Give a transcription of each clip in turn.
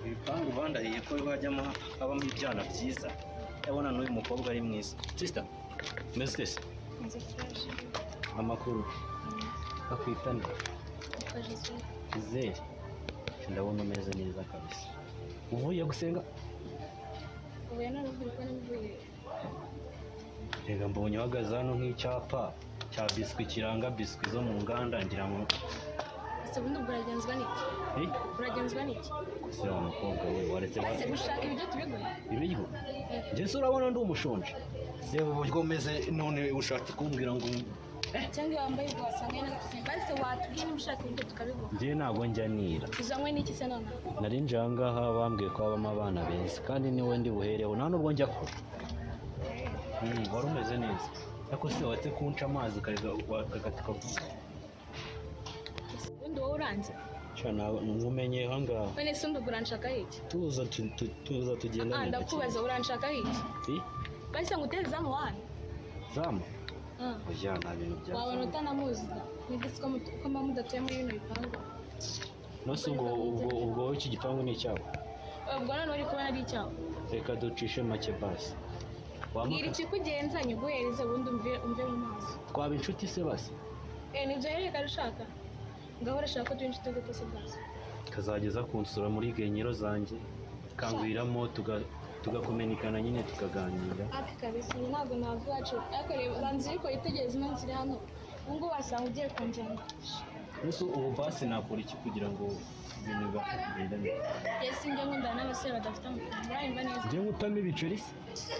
Ibipangu bandahiye ko hajyamo habamo ibyana byiza. Ndabona n'uyu mukobwa ari mwiza. Sister, umeze ute se? Nzi fresh. Amakuru? Bakwita nde? Yitwa Gisele. Gisele. Ndabona umeze neza kabisa. Uvuye gusenga? Ubu naravuye ko navuye. Rega mbonye uhagaze hano nk'icyapa cya biswi kiranga biswi zo mu nganda, ngira ngo Ese ubundi ubwo uragenzwa n'iki? Eh? Uragenzwa n'iki? Ese wa mukobwa we, waretse Ese gushaka ibiryo tubiguhe? Ibiryo? Njye se urabona ndi umushonji? Reba uburyo umeze none ushatse kumbwira ngo Cyangwa iyo wambaye ubwo wasanga ari n'agasimba. Ese watubwiye niba ushaka ibiryo tukabiguha? Njye ntabwo njya nira. Uzanywe n'iki se noneho? Nari nje aha ngaha bambwiye ko habamo abana beza kandi niwe ndi buhereho, nta nubwo njya kure. Wari umeze neza ariko se watse kunca amazi ukareka tukavuga. Ese ubundi wowe uranze? Nkumenye aha ngaha. None se ubundi ubwo uranshakaho iki? Tuza tuza tugendane. Ah, ndakubaza, uranshakaho iki? Eh? Basi ngo uteze izamu wani? Zamu? Ah. Oya, nta bintu bya Wabona zamu. utanamuzi da. Nigeze ko muba mudatuye muri bino bipangu. Nose ubwo wowe iki gipangu ni icyawe? Ubwo noneho uri kubona ari icyawe. Reka ducishe make basi. Mbwira ikikugenza nyiguhereze ubundi umve mu maso. Twaba inshuti se basi? Eh, nibyo rero ushaka. Ngaho urashaka ko tuba inshuti gute se basi? Kazageza kunsura muri genyero zanjye, kangwiramo tugakomenikana nyine tukaganira. Aka kabisa ubu ntabwo nava iwacu. Ariko reba banza ariko witegereze ino nzira hano. Ubu ngubu wasanga ugiye kunjyana. Ese ubu basi nakora iki kugira ngo ibintu bibashe kugenda neza? Ese njya nkundana n'abasore badafite amafaranga, urayumva neza? Njye ngutamo ibiceri se?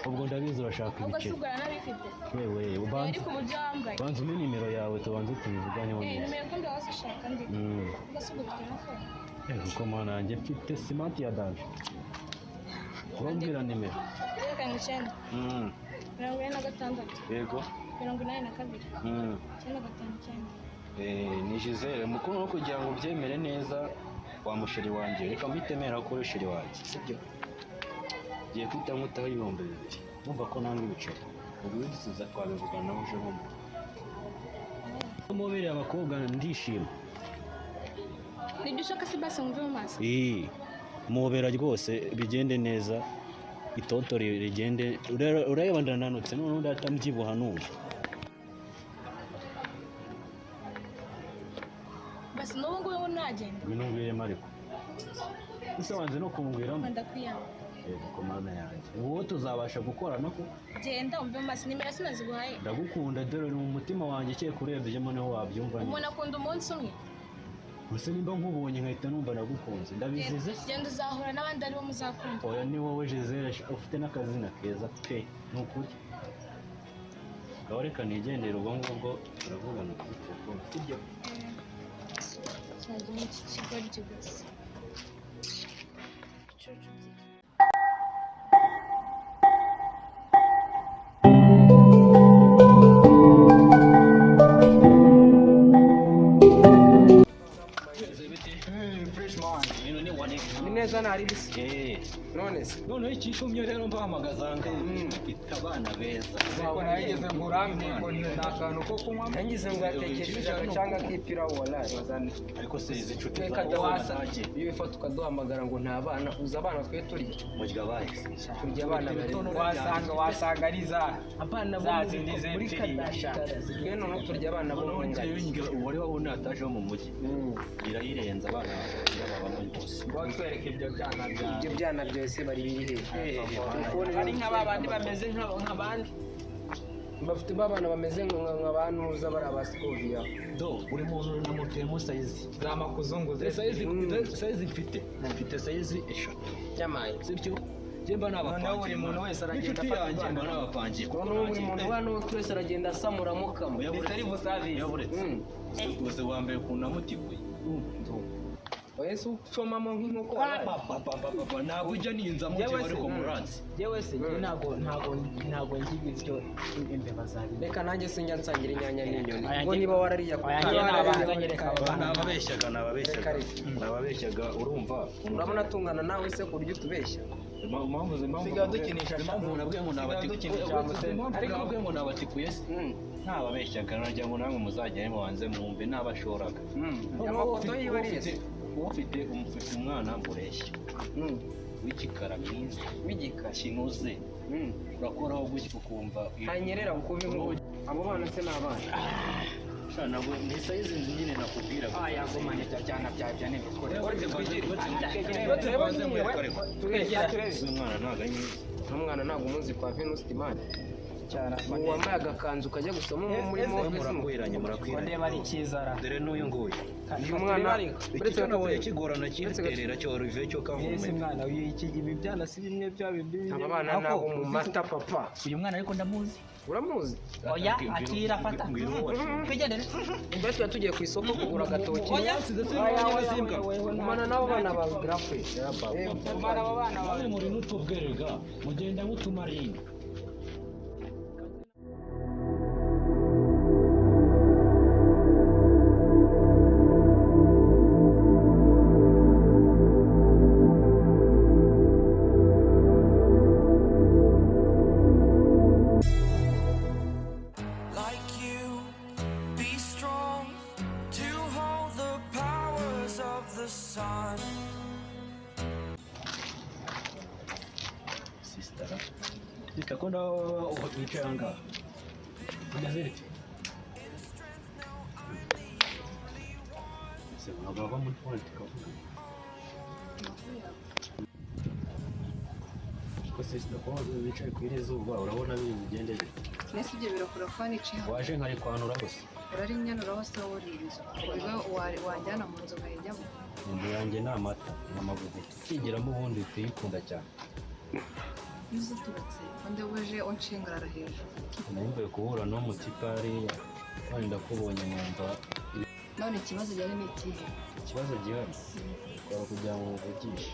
Ubwo ndabizi urashaka Ahubwo se ibiceri. ubwo uranabifite? Wewe Reba ubanze ariko uburyo wambaye. Banza umpe nimero yawe tubanze tubivuganeho Eh, neza. nimero ko ndabaza ushaka ndi. Ubwo se ubwo ufite amafaranga? Eh, kuko mana yanjye mfite simati ya danje. Urambwira nimero. Zeru karindwi icyenda. 46. Yego. 82. 959. Ni Gisele mukuru no kugira ngo ubyemere neza wa musheri wanjye, reka mbitemera ko uri sheri wanjye, sibyo? Ngiye kwita nkutaho 2000, numva ko nanga ibiceri. Ubwo ibindi twabivuganaho ejo bundi. Mubereye abakobwa ndishima. Nibyo ushaka se basi wumve mu maso? Mubera rwose bigende neza, itoto rigende. Ureba ndananutse noneho ndahita mbyibuha numva. Basi n'ubu ngubu nagenda. Ngwino ngwiremo ariko. Ese wanze no kungwiramo? Ndakwiyanga. Yego ko mana yanjye. Ubu tuzabasha gukora no ku Genda umve mu maso, nimero sinaziguhaye. Ndagukunda dore ni umutima wanjye cye kurebyemo niho wabyumva neza. Umuntu akunda umunsi umwe. Gusa nimba nkubonye nkahita numva nagukunze, ndabizize. Genda uzahura n'abandi aribo muzakunda. Oya ni wowe Gisele, ufite n'akazina keza pe, ni ukuri. Ngaho reka nigendere ubwo ngubwo turavugana kuri telefone, sibyo? Cyajya muri iki kigoryi gusa. Ibicucu by'iki. Ni neza ntari bisa. None se? Noneho ikitumye rero mbahamagaza ngaha, mfite abana beza. Ariko nageze ngo urambye ngo ni akantu ko kunywa. Nangize ngo yatekesheje agacanga k'ipirawu wallahi. Ariko se izi nshuti Reka zawe dawasa. zagiye. Iyo wifata ukaduhamagara ngo nta bana, uza abana twe turya. Murya abahe? Turya abana bari. Wasanga ari za Abana bo za zindi muri zepfiriye. kadashitara. Twe noneho turya abana bo mu ngagi. Umubare wabona ataje wo mu mujyi. Birayirenza abana babamo rwose. Ngo twereke ibyo byana byawe. Ibyo byana byose bari biri hehe? Telefone Ari nka babandi bameze nk'abandi. Bafite babana bameze nka bantuza bari abasikoviya. Do buri muntu namuteyemo sayizi. Za makuzunguze. Sayizi mfite. Mfite sayizi 3. Byamaye. Sibyo? Njye mba nabapangiye. Noneho buri muntu wese aragenda N'inshuti afata yanjye mba urwana. nabapangiye. Kuko Noneho buri muntu hano twese aragenda asamuramo kamwe. Ni self service. Yaburetse. Uzi wa mbere ukuntu namutikuye. Oya se ucomamo nk'inkoko. Papa, ntabwo ujya ninzamo Yewe njyewe se, ariko muranzi. Yewe se njye ntabwo nzi ibiryo imbeba zabirya. Reka nanjye sinjya nsangira inyanya n'inyoni. Oya, Ubwo niba warariye ako oya, njye nabanza nyereka abo bana. Nababeshyaga, nababeshyaga. Reka Nababeshyaga, urumva. Urabona tungana nawe se ku buryo utubeshya. Impamvu Usigaye udukinisha impamvu nabwiye ngo Usigaye udukinisha Museveni. Ariko nabwiye ngo nabatikuye se. Ntababeshyaga nagira ngo namwe muzajyayo mubanze mwumve nabashoraga. Amafoto yiwe ariye se. Ufite umwana mureshya w'igikara mwiza w'igikara kinoze, urakoraho gutya ukumva ntanyerera kuba inkuru. Abo bana se ni abana? Sha, ntabwo ni size nzi nyine nakubwira. Aya gomane bya byana bya bya n'ibikore. Uretse twigire. Uyu mwana ntabwo ari mwiza. Umwana ntabwo umuzi kwa Venus Timani Cyane. wambaye agakanzu kajya gusoma muri move. Murakwiranye, murakwiranye. Ndeba ari cyizara. Dore n'uyu nguyu. Uyu mwana Iki cyo nabonye kigorana kiriterera cyo Olivier cyo Ese kavume. mwana uyu, iki ibi byana si bimwe bya bindi? Aba bana nabo mu mata papa. Uyu mwana ariko ndamuzi. Uramuzi? Oya, akira fata. Twigendere. Mbese tuba tugiye ku isoko kugura agatoki. Gumana n'abo bana ba grafe. Umwana abo bana bawe. Namwe muri n'utubwerega mugenda mutumarinda. Like you, be strong to hold the powers of the sun. Sister. Sister, ko nawe wicaye aha ngaha? Umeze bite? Ese ntabwo wava muri phone tukavuga? Ko sister, ko wicaye ku iri zuba, urabona biri bugende bite? Mbese ibyo birakura kuba niciye hano? Waje nkarikwanura hose. Urarinyanura hose wowe uri inzu, ubwo wajyana mu nzu nkayijyamo? Inzu yanjye ni amata, ni amavuguto. Ukigeramo ubundi tuyikunda cyane. Iyo uturutse undi uje unshingarara hejuru. Nari mvuye guhura n'umutipe hariya, none ndakubonye numva. None ikibazo gihari ni ikihe? Ikibazo gihari twaba kugira ngo muvugishe.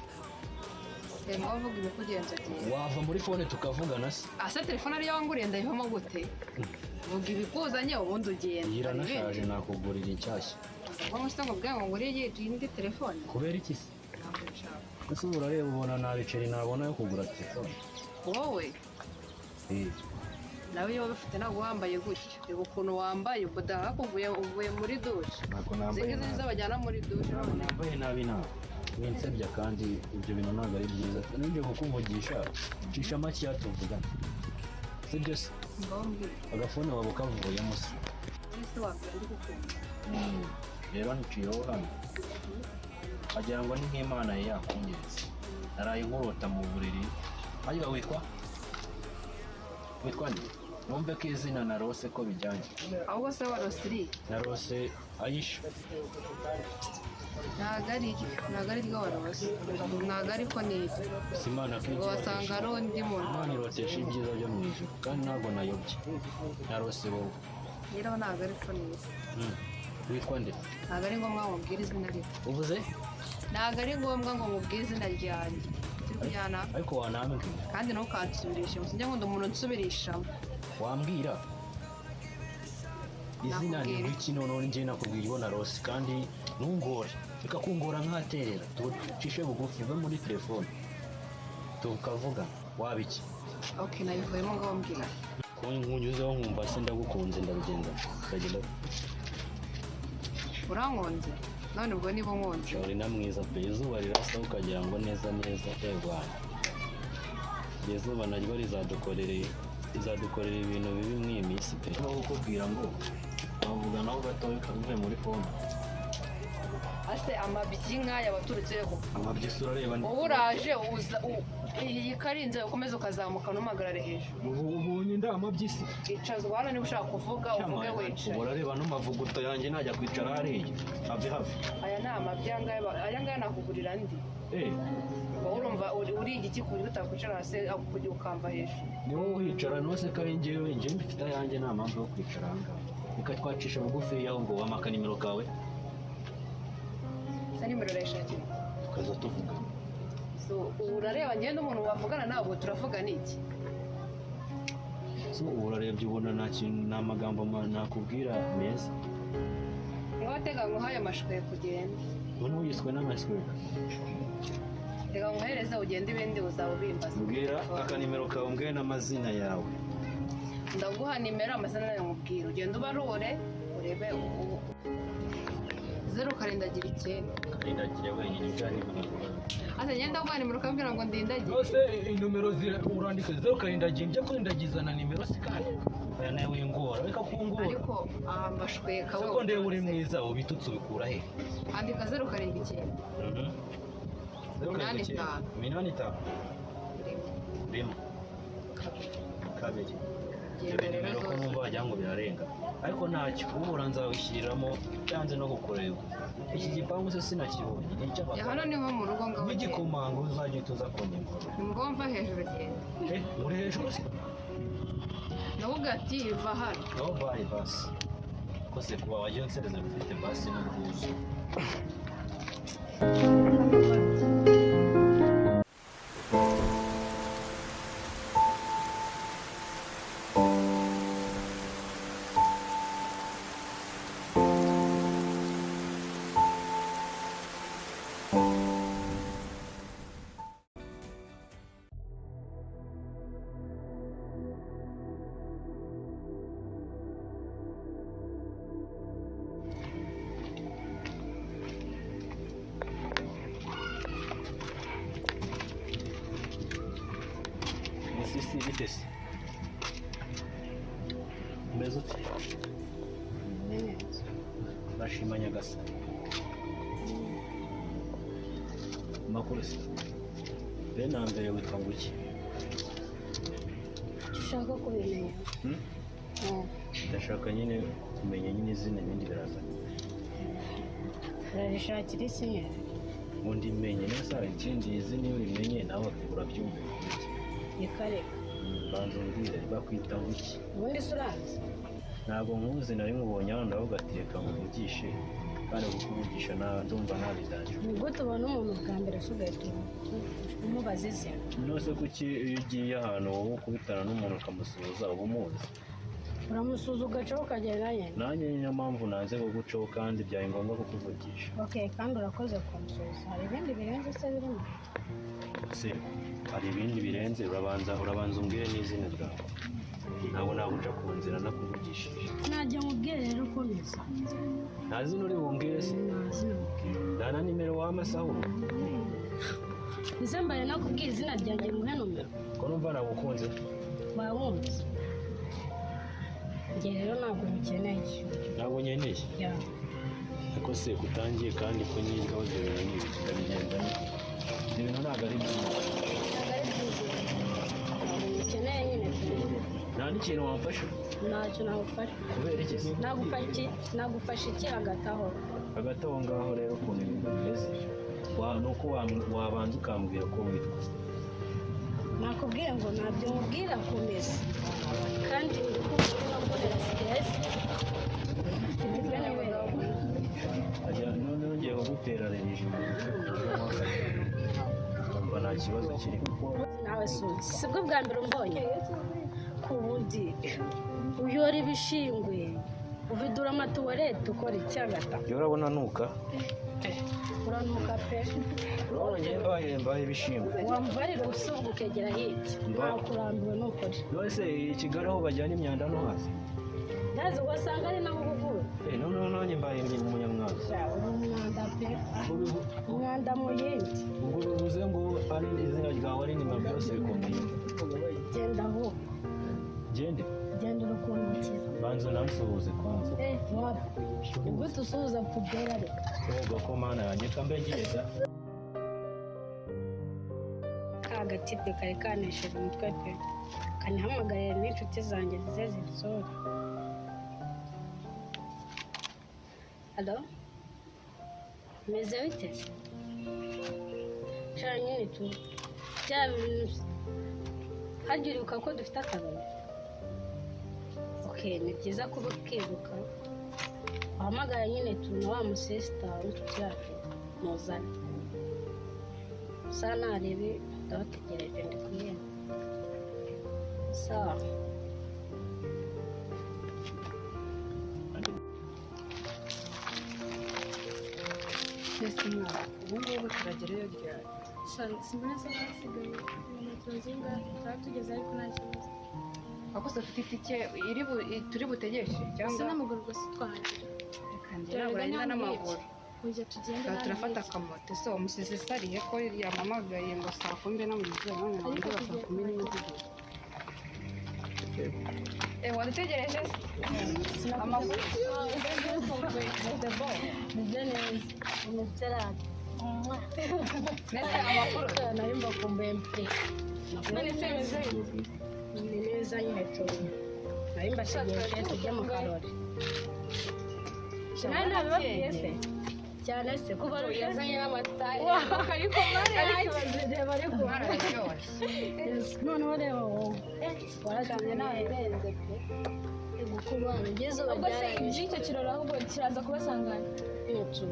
Reba wowe uvuga ibikugenza gihe. Wava muri phone tukavugana se? Ase telefone ariyo wanguriye ndayivamo gute? Vuga ibikuzanye ubundi ugenda. Iyi iranashaje, nakugurira inshyashya. Ngo se ngo bwangu nguriye indi telefone? Kubera iki se? Ntabwo nshaka. Ese ubu urareba ubona nta biceri nabona yo kugura telefone? Wowe Eh, nawe iyo waba ufite ntabwo wambaye gutya. Reba ukuntu wambaye, ubwo dahakuvuye uvuye muri dushe. Ntabwo nambaye Izi ngizi nizo nabi. bajyana muri dushe. Ntabwo nambaye nabi nawe. Winsebya kandi ibyo bintu ntabwo ari byiza. Nijye kukuvugisha, cisha makeya tuvugane. Sibyo se? Ngaho mbwira. Agafone waba ukavuyemo se? Ese wabwira ndi kukumva? Rero nciyeho hano. Wagira ngo ni nk'Imana yari yakungeretse. Naraye nkurota mu buriri. Hanyuma witwa? Witwa nde? Numve ko izina narose ko bijyanye. Ahubwo se warose iriya? Narose Aisha. Ntabwo ari ntabwo ari ryo warose, ntabwo ariko ni iryo. Si Imana ko Ngo wasanga ari undi muntu. Imana irotesha ibyiza byo mu ijuru kandi ntabwo nayobye. Narose wowe. Rero ntabwo ariko ni iryo. Witwa nde? Ntabwo ari ngombwa ngo mubwire izina rye. Uvuze? Ntabwo ari ngombwa ngo mubwire izina ryanjye. Turi kujyana. Ariko wanambwira. Kandi ntukansubirishe, gusa njya nkunda umuntu unsubirishamo. Wambwira? Izina ni Nakubwira. Wiki, noneho njye nakubwira ibona rose kandi ntungore. Reka kungora nkaterera. Tucishe bugufi uve muri telefone. Tukavuga waba iki? Ok, nabivuyemo, ngaho mbwira. Ko nkunyuzeho nkumva se ndagukunze, ndabigenda. Ndagenda. Urankunze? None ubwo niba unkunze. Uri na mwiza pe, izuba rirasa ukagira ngo neza neza egwana. Iryo zuba naryo rizadukorera ibintu bibi muri iyi minsi pe. Niba kukubwira ngo wavuga naho gatoya ukavuye muri phone. Ase amabyi nk'aya waturutse he koko? Amabyisi urareba ni. Wowe uraje uza iyi karinze ukomeze ukazamuka ntumpagarare hejuru. Ubu ubonye ndamabyisi. Icazwa hano niba ushaka kuvuga uvuge Ubu wicaye. urareba n'amavuguto yanjye najya kwicara hariya. Have have. Aya ni amabyi, aya ngaya aya ngaya nakugurira andi. Eh, Wowe urumva uri igiki ku buryo utakwicara hasi kugira ukamva hejuru? Ni wowe uhicara nose ko ari njyewe, njyewe mfite ayanjye nta mpamvu yo kwicara aha ngaha. Reka twacisha bugufi yaho ngo wampa akanimero kawe Se nimero urayishakira? Tukaza tuvugana. So, ubu urareba njyewe n'umuntu wavugana ntabwo turavugana iki? So ubu urarebye ubona nta kintu nta magambo nakubwira meza. Ngaho tega nguhaye amashuka kugenda. Noneho yiswe n'amasweka. Reka nguhereze ugende ibindi uzaba ubimbaza. Mbwira akanimero kawe, mbwira n'amazina yawe. Ndaguha nimero, amazina nayo nkubwira. Ugende ubarure urebe 0 7 9. Karindagire we. bya nimero. Ase ngenda guha nimero ukambwira ngo ndindagiye. Rwose inomero urandika 0 7 njya kurindagiza na nimero si kandi. Oya nawe wingora, reka kungora. Ariko amashweka Se ko ndeba uri mwiza, ubitutse ubikura he? Andika 079. 85. 85. 1. 1 2. Genda Ibyo rero nimero ko zose. numva wagira ngo birarenga, ariko ntacyo ubura nzawishyiriramo byanze no kukureba. Iki gipangu se sinakibonye, ni Ya hano icy'abagabo. ni nko mu rugo ngaho genda. N'igikomanga uzajya uhita uza kunyengura. Ni ngombwa hejuru genda. Eh, muri hejuru se? Ndavuga ati va hano. Aho bari basi kose kuba wajya unsereza ufite basi n'ubwuzu. Misisi bite se? Umeze ute? Ndashima Nyagasani. Amakuru se? Bene na mbere witwa ngo iki? Icyo ushaka kubimenya? Hmm? Oh, Ndashaka nyine kumenya nyine izina, ibindi biraza. urarishakira iki nyine? Ngo ndimenye neza, ikindi izina iyo urimenye nawe urabyumva bikurikira. Reka reka. Banza umbwire bakwita ngo iki? Ubundi se urazi? Ntabwo nkuzi, nari nkubonye hano ndavuga ati reka nkuvugishe, kandi kukuvugisha ndumva ntabidanje. Ni gute ubona umuntu bwa mbere ugahita umubaza izina? Nose kuki iyo ugiye ahantu wowe ukubitana n'umuntu ukamusuhuza uba umuzi? Uramusuza ugacaho ukagenda nyine. Nanjye niyo mpamvu nanze kugucaho kandi byari ngombwa kukuvugisha. Ok, kandi urakoze kunsuhuza. Hari ibindi birenze se birimo? Se hari ibindi birenze? Urabanza umbwire n'izina ryawe. Ntabwo naguca ku nzira nakuvugishije. Najya nkubwire rero ukomeza. Nta zina uri bumbwire se? Nta zina nkubwira. Nta na nimero wamasaho? Ese mbaye nakubwiye izina ryanjye nguhe nomero? Ko numva nagukunze. Wawumva? Njye rero ntabwo nkeneye. Ntabwo nkeneye? Ya. Ariko se kutangiye kandi kunyiryaho ibyo bintu ni ibiki? Ndabigenda nte? Ibyo bintu ntabwo ari byiza. Ntabwo ari byiza. Ntabwo nkeneye nyine pe. Nta n'ikintu wamfasha? Ntacyo nagufasha. Kubera iki se? Nagufasha iki? Nagufasha iki hagati aho? Hagati aho ngaho rero ukuntu ibintu bimeze, ni uko wabanza ukambwira ko witwa. Nakubwiye ngo ntabyo nkubwira, komeza. Kandi uri kumva uri no kubera stress. Mfite ibyo Ajya noneho ngiye kugutera reji umva nta kibazo kirimo. Nawe sunzi sibwo bwa mbere umbonye ku bundi uyora ibishingwe, uvidura amatuwarete, ukora icyagata. Jya urabona nuka. Uranuka pe. Urabona ngiye mbaye ibishingwe. Wambarira ubusungu ukegera hirya. Nakurambiwe ni ukuri. None se i Kigali aho bajyana imyanda no hasi? Ndazi wasanga ari naho uba. Eh, noneho nanjye mbaye umunyamwanda. Uri umwanda pe, umwanda mu yindi. Ubwo bivuze ngo ari izina ryawe ari nimero byose bikomeye. Genda ahubwo. Gende? Genda uri kuntukira. Banza unansuhuze kwanza. Eh, wapi ubwo tusuhuza pubera reka. Ubwo ko mana yanjye kambe ngiye da. Ka gatipe kari kanesheje umutwe pe, kanihamagarire n'inshuti zanjye zize zinsure. Alo, meze bite? Sha nyine tu bya bintu harya uribuka ko dufite akabari? Ok, ni byiza kuba ukibuka. Wahamagara nyine tu na wa musisita w'inshuti yacu muzane. Sa narebe ndabategereje, ndi kumwe. Sawa. Mbese mwana, ubu ngubu turagerayo ryari? Simbona se hasigaye metero zingahe tuba tugeze, ariko nta kibazo. Akoze ufite itike iri turi butegeshe Gusa cyangwa n'amaguru gusa twahagera. Reka njye ntabwo nagenda n'amaguru. Ujya tugende. Aha turafata akamoto. Ese uwo musizi sariye ko yampamagaye ngo saa kumi no mu gitondo, none Ariko ntabwo saa tugiye 11 zigeze. Eh, wadutegereje se? Amakuru? Meze neza, umubyarate. Mbese amakuru? Nari mbakumbuye pe. None se bimeze bite? Ni neza nyine tu. Nari mbashigikiye tujye mu karori. Nari nabibabwiye se? Cyane se kuba Yazanye n'amata ariko mare ariko reba ariko Araryoshye. Noneho reba wowe waratumye nabirenze pe. Gukubana izuba Ubwo se ryarangije. iby'icyo kirori ahubwo kiraza kubasangana? Nyine tu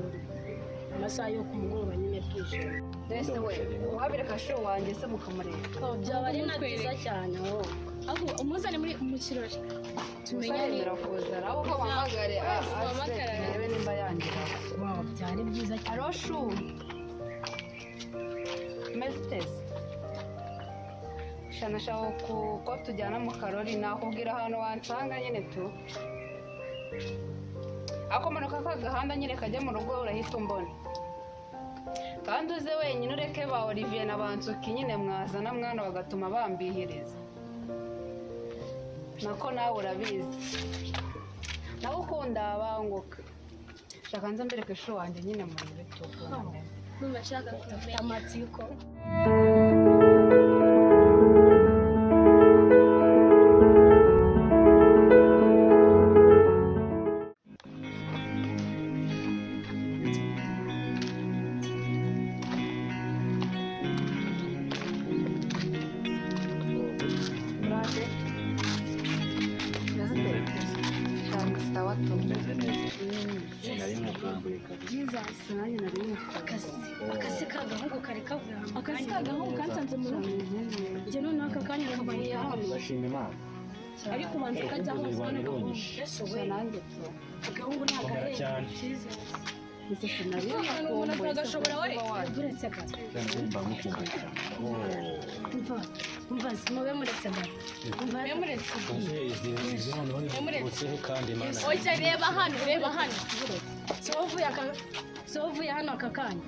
amasaha yo ku mugoroba nyine bwije. Mbese we uhabireka shuri wanjye se mukamureba? Oh, byaba ari na byiza cyane wowe. Ahubwo umuzane muri mu kirori tumenyane. Yemera kuza nawe uko bahamagare Bahamagare. Arebe nimba yangira. Wow, byari byiza cyane. Alo shu, meze uteze? Sha nashaka ko tujyana mu karori, nakubwira ahantu wansanga nyine tu. Ako manuka ka gahanda nyine kajya mu rugo urahita umbona. Kandi uze wenyine, ureke ba Olivier na Bansuki nyine mwazana mwana bagatuma bambihiriza. Nako nawe urabizi, nawe ukunda banguka. Shaka nze mbereke shu wanjye nyine murebe tu ukuntu ameze. Ndumva nshaka kumenya. Amatsiko. Uraje? Meze ute? Cyane sawa tu. Meze neza. Nari mukumbuye kabisa. Jesus, nanjye nari mukumbuye. Akasi k'agahungu kari kavuye ahantu. Akazi k'agahungu kansanze mu rugo. Njye noneho aka kanya kavuye hano. Ndashima Imana. Ariko ubanza kajya Urukumbuzi hose rwanjye hano gahungu. runyishe. Yesu we, Nanjye tu. agahungu ni Komera agahenze. cyane. Ese sinari Umuntu mukumbuye. agashobora we. Uretse gato. Cyane mba mukumbuye cyane. Oh. Umva, umva, mube muretse gato. Umva, Mwe muretse. Ese izi noneho ni kandi Mana. Oya reba hano, reba hano. si wowe uvuye aka, si wowe uvuye hano aka kanya.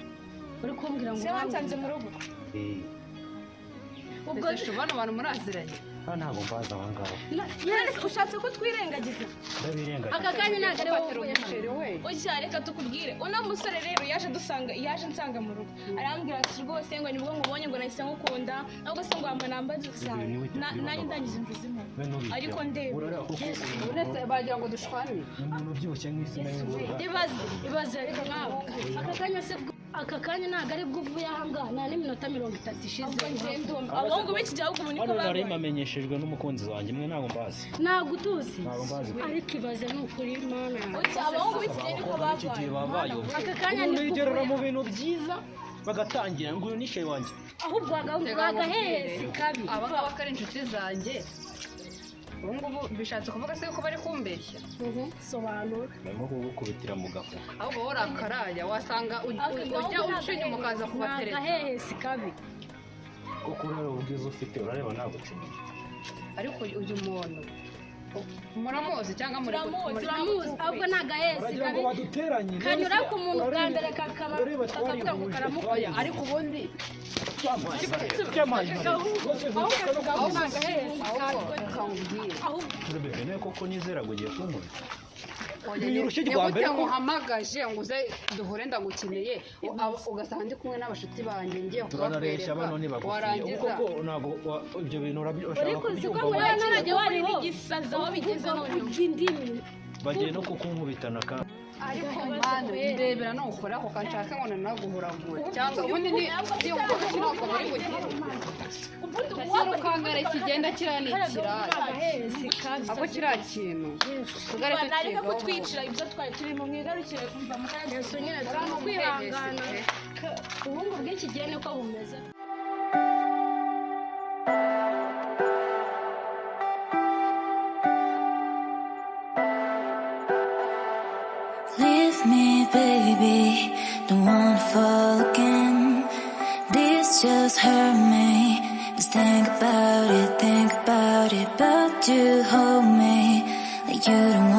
Uri kumbwira ngo Se wansanze mu rugo. Eh, Ubwo Ese shu bano bantu muraziranye? hano ntabwo mbazi aba ngaba. None se ushatse ko twirengagiza? Ndabirengagiza. Aka kanya ntabwo ari wowe Fatira uvuye hano. umuceri we. Oya reka tukubwire. Uno musore rero yaje dusanga, yaje nsanga mu rugo. Arambwira ati rwose ngo nibwo nkubonye ngo nahise ngukunda. Ahubwo se ngo wampa namba gusa. Ibyo bintu Nanjye ndangije mvuze impuhwe. We ntubiteho. Ariko ndeba. Urareba koko Uretse bagira ngo dushwane. Ni umuntu ubyibushye nk'isi nayo ngurura. Ibaze, ibaze ariko nkawe. Aka kanya se bwo- aka kanya ntabwo ari bwo uvuye aha ngaha, nta n'iminota 30 ishize. Ubwo njye ndumva. Abahungu b'iki gihugu ubu niko Hano nari babaye. mpamenyeshejwe n'umukunzi wanjye, mwe ntabwo mbazi. Ntabwo utuzi. Ntabwo mbazi. Ariko ibaze ni ukuri Mana yanjye. Oya abahungu b'iki gihe niko Abakobwa b'iki gihe babaye. babaye. Aka kanya Umuntu nibwo yigerera uvuye. mu bintu byiza bagatangira ngo uyu ni sheri wanjye. Ahubwo agahungu agahehesi kabi. Aba ngaba ko ari inshuti zanjye. Ubu ngubu bishatse kuvuga se ko bari kumbeshya? Sobanura. Barimo kugukubitira mu gafuka. Ahubwo wowe urakaraya wasanga ujya uca inyuma ukaza Ni kubatereta. agahehesi kabi. Kuko urareba ubwiza ufite, urareba ntabwo ucumye. Ariko uyu muntu muramuzi cyangwa muri Turamuzi. Turamuzi ahubwo ni agahehesi Baragira ngo kabi. baduteranye. Kanyura ku muntu bwa mbere kakaba Urareba kakavuga ngo twarihuje. karamukunda. Ariko ubundi Ahubwo ni agahehesi kabi. ahubwo reka nkubwire. Ahubwo Bebe nawe koko nizera ngo ugiye kunkubita. Oya, urushyi ni rwa gute mbere ko- nguhamagaje ngo uze duhure ndagukeneye, ugasanga ndi kumwe n'abashuti banjye ngiye Turanareshya kubakwereka bano ni bagufi. warangiza Koko ntabwo ibyo bintu urashaka uri kuzi ko kubyumva. muri nanjye wariho. Igisazi aho bigeze noneho. Urya indimi. Bagiye no kukunkubitana kandi. Ariko mwana ndebera nukora ako kanshaka ngo nanaguhuragure cyangwa ubundi ni ntabwo buri bugere ukangara kigenda kiriya ni ikiraya. Agahehesi kabi. Ako kiriya kintu tugare Nareka tukigaho. kutwicira ibyo twari turimo mwigarukire kumva mukanya. Yesu nyine turimo kwihangana. Ubuhungu bw'iki gihe niko bumeze. Leave me, baby. Don't wanna fall again. This just hurt me. Just think about it, but you hold me like you don't.